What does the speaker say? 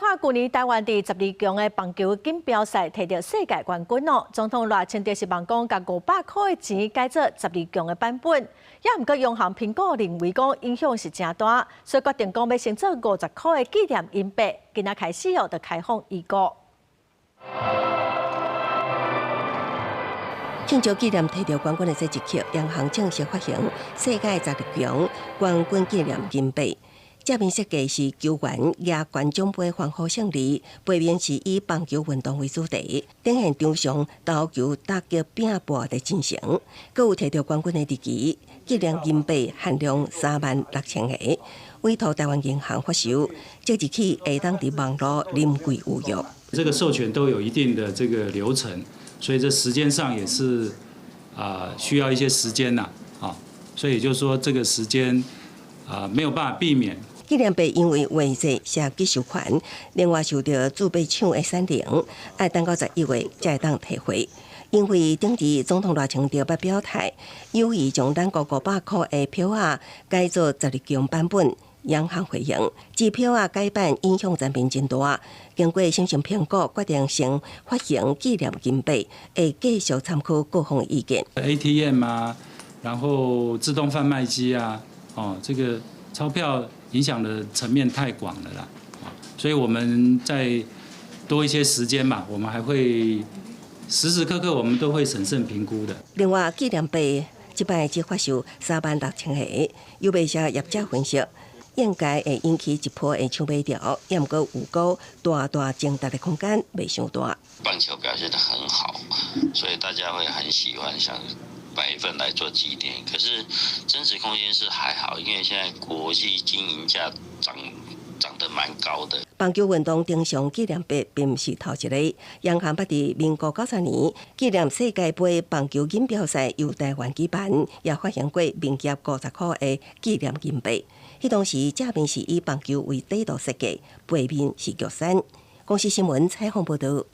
看舊年台灣佇十二強的棒球錦標賽提著世界冠軍哦。總統賴清德希望講，共500箍的錢改做十二強的版本，也毋過央行評估認為講影響是誠大，所以決定講欲先做50箍的紀念銀幣，今仔開始哦就開放預購。慶祝紀念提著冠軍的這一刻，央行正式發行世界十二強冠軍紀念金幣。正面設計是球員舉懸獎盃歡呼勝利，背面是以棒球運動為主題，展現場上投球、打擊、拼搏的精神。閣有提著冠軍的日期，紀念銀幣限量36,000個，委託台灣銀行發售，即日起會當佇網路臨櫃預約。這個授權都有一定的這個流程，所以這時間上也是啊需要一些時間呐，啊，所以就是說這個時間啊沒有辦法避免。紀念幣因為畫質涉及授權，另外受著鑄幣廠的審定，愛等到11月才會當提貨。因為頂日總統賴清德捌表態，有意將咱國500箍的票仔改做十二強版本。央行回應，支票仔改版影響層面真大，經過審慎評估，決定先發行紀念金幣，會繼續參考各方意見。 ATM 啊，然後自動販賣機啊，哦，這個鈔票影響的層面太廣了啦，所以我們再多一些時間嘛，我們還會時時刻刻我們都會審慎評估的。另外，紀念幣這擺只發售36,000個，有袂少業者分析，應該會引起一波的搶買潮，也毋過有估大大增值的空間袂傷大。棒球表現得很好，所以大家會很喜歡想買一份來做紀念。可是增值空間是還好，因為現在國際金銀價漲漲得蠻高的。棒球運動登上紀念幣並毋是頭一个，央行捌佇民國90年紀念世界盃棒球錦標賽由台灣舉辦，也發行過面額50箍的紀念金幣。彼當時正面是以棒球為底圖設計，背面是玉山。公視新聞採訪報導。